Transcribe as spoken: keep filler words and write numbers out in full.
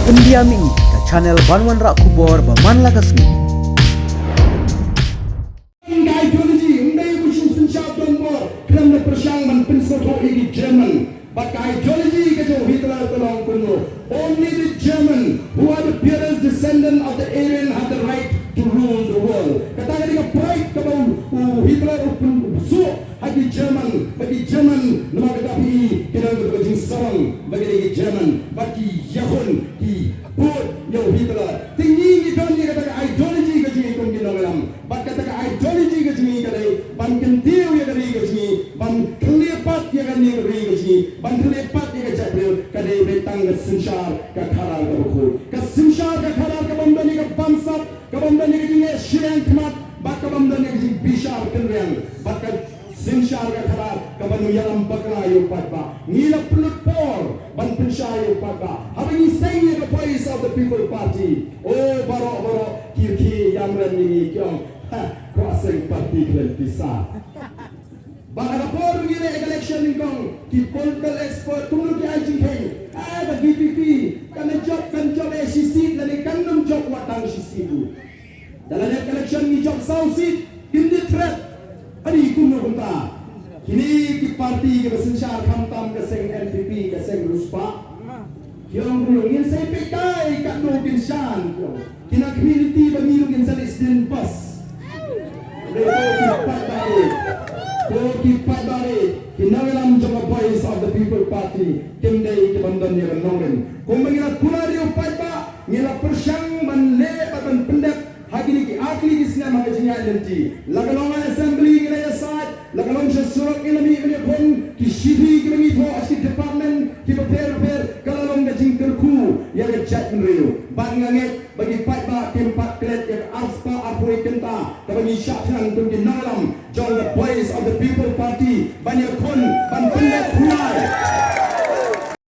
Pyndiam ïa ngi ka channel ban wanrah khubor ba man la ka sngi. Ka ideology, ym dei ba shu synshar donbor, khlem da pyrshang ban pynsngewthuh ïa ki German. Bad ka ideology ka jong u Hitler ka long kumno. Only the German, who are the purest descendant of the Aryan, have the right to rule the world. Kata ka dei ka pride kaba u, u Hitler u pyn, u pynsuh ha ki German, bad ki German, namar kata phi i, ki don ka jingsarong bad ki dei ki German, bad ki ïakhun, ki bud ïa u Hitler. Te ngi ngi don ïa kata ka ideology ka jong ngi kum ki nongïalam. Bad kata ka ideology ka jong ngi ka dei ban kyntiew ïa ka ri ka jong ngi, ban khleh pat ïa kane ka ri ka jong ngi, ban khleh pat ïa ka jaitbynriew, ka dei beit tang ka synshar ka khadar kaba khuid. Ka synshar ka khadar kabym don ïa ka bamsap, kabym don ïa ka jingeh shiliang khmat, bad kabym don ïa ka jingbishar kynriang, bad ka synshar ka khadar kaba nongïalam bakla ïa u paidbah. Ngi la pynlut por ban pynshai ïa u paidbah. Haba ngi seng ïa ka Voice of the People Party, o baroh baroh ki rkhie ïamren ïa ngi ki ong, ha, kwah seng party khlem pisa. Bad ha ka por ba ngi leh election nyngkong, ki political expert kumno ki ai jingkheiñ, ah, ka V P P kan jop, kan jop eh shi seat lane kan nym jop wat tang shi seat ruh. Da la dep election ngi jop saw seat, kim dei threat. Adi kumno kumta. Kine ki party kiba synshar khamtam ka seng N P P, ka seng riewspah, ki ong ruh ngin sa peit kai katno kin shan, ki ong. Kine ki community ba ngi ruh ngin sa leit sdien bus. Ko ki paidbah, ko ki paidbah, ki nongïalam jong ka Voice of the People Party kim dei ki bym don ïa ka nongrim. Kumba ngi la kular ïa u paidbah, ngi la pyrshang ban leh bad ban pyndep ha kine ki ar tylli ki snem ha ka jingïaid lynti. La ka long ha assembly ngi la ïasaid, la ka long sha surok ngi la mih ban ïakhun, ki shithi kiba ngi thoh ha ki department kiba pher pher, ka la long ka jingkyrkhu ïa ka jaitbynriew. Bad nga ngeit ba ki paidbah kim pat klet ïa ka arspah arphew wei kynta kaba ngi shah thngan kum ki nongïalam jong ka Voice of the People Party ban ïakhun, ban pyndep khublei